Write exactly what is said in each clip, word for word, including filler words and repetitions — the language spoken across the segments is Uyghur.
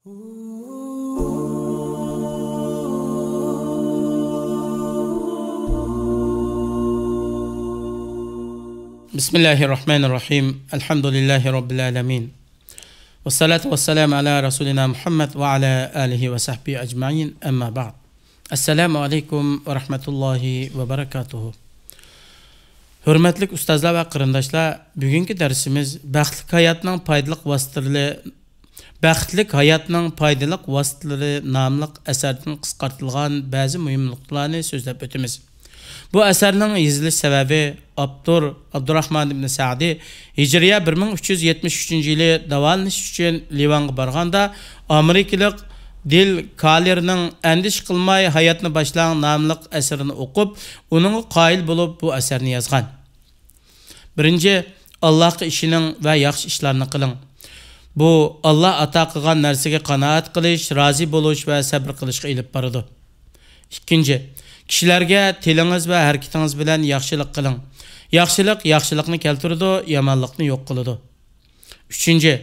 بسم الله الرحمن الرحيم. الحمد لله رب العالمين. والصلاة والسلام على رسولنا محمد وعلى آله وصحبه أجمعين. أما بعد. السلام عليكم ورحمة الله وبركاته. ھۆرمەتلىك ئۇستازلار ۋە قېرىنداشلار، بۈگۈنكى دەرسىمىز بەختلىك ھاياتنىڭ پايدىلىق ۋاسىتىلىرى، بەختلىك ھاياتنىڭ پايدىلىق ۋاسىتىلىرى ناملىق ئەسەردىن قىسقارتىلغان بەزى مۇھىم نۇقتىلارنى سۆزلەپ ئۆتىمىز. بۇ ئەسەرنىڭ يېزىلىش سەۋەبى، ئاپتور ئابدۇراخمان ئىبنى سەئدى ھىجرىيە بىر مىڭ ئۈچ يۈز يەتمىش ئۈچىنچى يىلى داۋالىنىش ئۈچۈن لىۋانغا بارغاندا، ئامېرىكىلىق دىل كالېرنىڭ ئەندىشە قىلماي ھاياتنى باشلاڭ ناملىق ئەسىرىنى ئوقۇپ، ئۇنىڭغا قايىل بولۇپ، بۇ ئەسەرنى يازغان. بىرىنچى، ئاللاھقا ئىشىنىڭ ۋە ياخشى ئىشلارنى قىلىڭ. بۇ ئاللاھ ئاتا قىلغان نەرسىگە قانائەت قىلىش، رازى بولۇش ۋە سەبرى قىلىشقا ئېلىپ بارىدۇ. ئىككىنچى، كىشىلەرگە تىلىڭىز ۋە ھەرىكىتىڭىز بىلەن ياخشىلىق قىلىڭ. ياخشىلىق ياخشىلىقنى كەلتۈرىدۇ، يامانلىقنى يوق قىلىدۇ. ئۈچىنچى،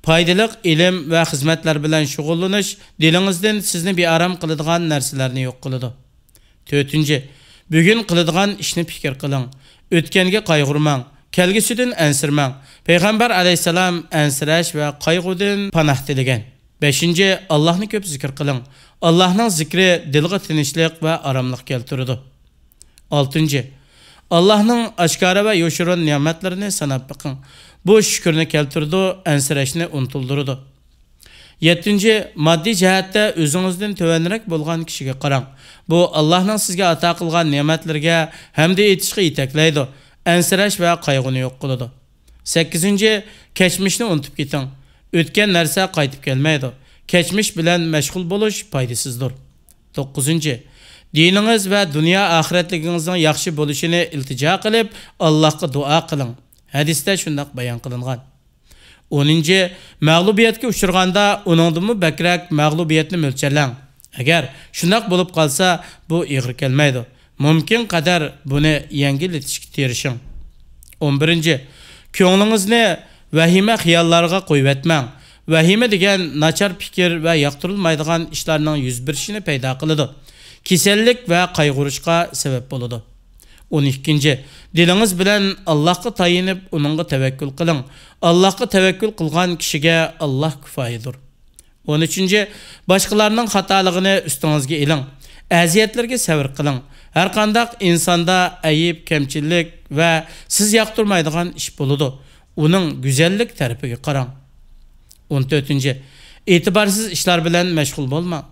پايدىلىق ئىلىم ۋە خىزمەتلەر بىلەن شۇغۇللىنىش دىلىڭىزدىن سىزنى بىئارام قىلىدىغان نەرسىلەرنى يوق قىلىدۇ. تۆتىنچى، بۈگۈن قىلىدىغان ئىشنى پىكىر قىلىڭ. ئۆتكەنگە قايغۇرماڭ، كەلگۈسىدىن ئەنسىرىمەڭ. پەيغەمبەر ئەلەيھىسسالام ئەنسىرەش ۋە قايغۇدىن پاناھ تىلىگەن. بەشىنچى، ئاللاھنى كۆپ زىكىر قىلىڭ. ئاللاھنىڭ زىكرى دىلغا تىنچلىق ۋە ئاراملىق كەلتۈرىدۇ. ئالتىنچى، ئاللاھنىڭ ئاشكارا ۋە يوشۇرۇن نېمەتلىرىنى ساناپ بېقىڭ. بۇ شۈكۈرنى كەلتۈرىدۇ، ئەنسىرەشنى ئۇنتۇلدۇرىدۇ. يەتتىنچى، ماددىي جەھەتتە ئۆزىڭىزدىن تۆۋەنرەك بولغان كىشىگە قاراڭ. بۇ ئاللاھنىڭ سىزگە ئاتا قىلغان نېمەتلىرىگە ھەمدە ئېيتىشقا يېتەكلەيدۇ، ئەنسىرەش ۋە قايغۇنى يوق قىلىدۇ. سەككىزىنچى، كەچمىشنى ئۇنتۇپ كېتىڭ. ئۆتكەن نەرسە قايتىپ كەلمەيدۇ. كەچمىش بىلەن مەشغۇل بولۇش پايدىسىزدۇر. توققۇزىنچى، دىنىڭىز ۋە دۇنيا ئاخىرەتلىكىڭىزنىڭ ياخشى بولۇشىنى ئىلتىجا قىلىپ، ئاللاھقا دۇئا قىلىڭ. ھەدىستە شۇنداق بايان قىلىنغان. ئونىنچى، مەغلۇبىيەتكە ئۇچرىغاندا ئۇنىڭدىنمۇ بەكرەك مەغلۇبىيەتنى مۆلچەرلەڭ. ئەگەر شۇنداق بولۇپ قالسا، بۇ ئېغىر كەلمەيدۇ. مۇمكىن قەدەر بۇنى يەڭگىللىتىشكە تىرىشىڭ. ئون بىرىنچى، كۆڭلىڭىزنى ۋەھىمە خىياللارغا قويۇۋەتمەڭ. ۋەھىمە دېگەن ناچار پىكىر ۋە ياقتۇرۇلمايدىغان ئىشلارنىڭ يۈز بېرىشىنى پەيدا قىلىدۇ. كېسەللىك ۋە قايغۇرۇشقا سەۋەب بولىدۇ. ئون ئىككىنچى، دىلىڭىز بىلەن ئاللاھقا تايىنىپ، ئۇنىڭغا تەۋەككۈل قىلىڭ. ئاللاھقا تەۋەككۈل قىلغان كىشىگە ئاللاھ كۇفايىدۇر. ئون ئۈچىنچى، باشقىلارنىڭ خاتالىقىنى ئۈستىڭىزگە ئېلىڭ. ئەزىيەتلەرگە سەۋر قىلىڭ. ھەرقانداق ئىنساندا ئەيىب، كەمچىلىك ۋە سىز ياقتۇرمايدىغان ئىش بولىدۇ. ئۇنىڭ گۈزەللىك تەرىپىگە قاراڭ. ئون تۆتىنچى، ئېتىبارسىز ئىشلار بىلەن مەشغۇل بولماڭ.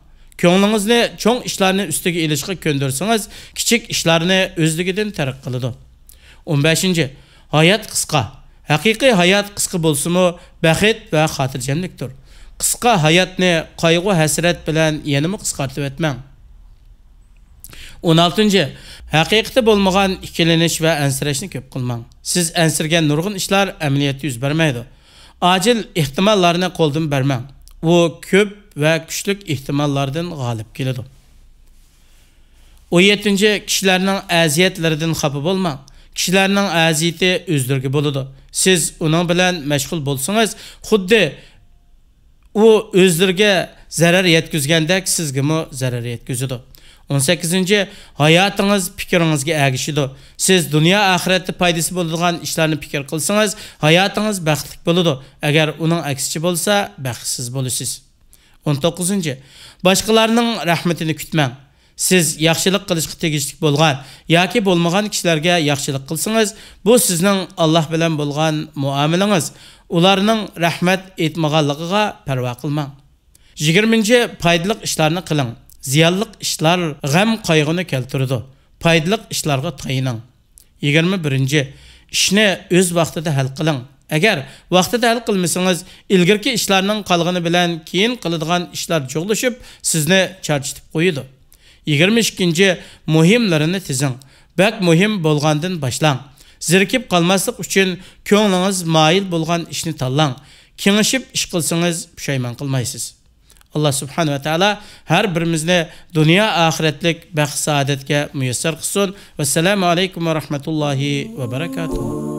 كۆڭلىڭىزنى چوڭ ئىشلارنى ئۈستىگە ئېلىشقا كۆندۈرسىڭىز، كىچىك ئىشلارنى ئۆزلۈكىدىن تەرك قىلىدۇ. ئون بەشىنچى، ھايات قىسقا. ھەقىقىي ھايات قىسقا بولسىمۇ، بەخت ۋە خاتىرجەملىكتۇر. قىسقا ھاياتنى قايغۇ-ھەسرەت بىلەن يەنىمۇ قىسقارتىۋەتمەڭ. ئون ئالتىنچى، ھەقىقىتى بولمىغان ئىككىلىنىش ۋە ئەنسىرەشنى كۆپ قىلماڭ. سىز ئەنسىرىگەن نۇرغۇن ئىشلار ئەمەلىيەتتە يۈز بەرمەيدۇ. ئاجىل ئېھتىماللارنى قولدىن بەرمەڭ. ئۇ كۆپ ۋە كۈچلۈك ئېھتىماللاردىن غالىب كېلىدۇ. ئون يەتتىنچى، كىشىلەرنىڭ ئەزىيەتلىرىدىن خاپا بولماڭ. كىشىلەرنىڭ ئەزىيىتى ئۆزلىرىگە بولىدۇ. سىز ئۇنىڭ بىلەن مەشغۇل بولسىڭىز، خۇددى ئۇ ئۆزلىرىگە زەرەر يەتكۈزگەندەك سىزگىمۇ زەرەر يەتكۈزىدۇ. ئون سەككىزىنچى، ھاياتىڭىز پىكرىڭىزگە ئەگىشىدۇ. سىز دۇنيا ئاخىرەتتە پايدىسى بولىدىغان ئىشلارنى پىكىر قىلسىڭىز، ھاياتىڭىز بەختلىك بولىدۇ. ئەگەر ئۇنىڭ ئەكسىچە بولسا، بەختسىز بولىسىز. ئون توققۇزىنچى، باشقىلارنىڭ رەھمىتىنى كۈتمەڭ. سىز ياخشىلىق قىلىشقا تېگىشلىك بولغان ياكى بولمىغان كىشىلەرگە ياخشىلىق قىلسىڭىز، بۇ سىزنىڭ ئاللاھ بىلەن بولغان مۇئامىلىڭىز. ئۇلارنىڭ رەھمەت ئېيتمىغانلىقىغا پەرۋا قىلماڭ. يىگىرمىنچى، پايدىلىق ئىشلارنى قىلىڭ. زىيانلىق ئىشلار غەم-قايغۇنى كەلتۈرىدۇ. پايدىلىق ئىشلارغا تايىنىڭ. يىگىرمە بىرىنچى، ئىشنى ئۆز ۋاقتىدا ھەل قىلىڭ. ئەگەر ۋاقتىدا ھەل قىلمىسىڭىز، ئىلگىرىكى ئىشلارنىڭ قالغىنى بىلەن كېيىن قىلىدىغان ئىشلار جۇغلىشىپ، سىزنى چارچىتىپ قويىدۇ. يىگىرمە ئىككىنچى، مۇھىملىرىنى تىزىڭ. بەك مۇھىم بولغاندىن باشلاڭ. زېرىكىپ قالماسلىق ئۈچۈن كۆڭلىڭىز مايىل بولغان ئىشنى تاللاڭ. كېڭىشىپ ئىش قىلسىڭىز، پۇشايمان قىلمايسىز. ئاللاھ سۇبھانەھۇ ۋە تائالا ھەر بىرىمىزنى دۇنيا ئاخىرەتلىك بەخت-سائادەتكە مۇيەسسەر قىلسۇن. ۋەسسالامۇ ئەلەيكۇم ۋە رەھمەتۇللاھى ۋە بەرەكاتۇھۇ.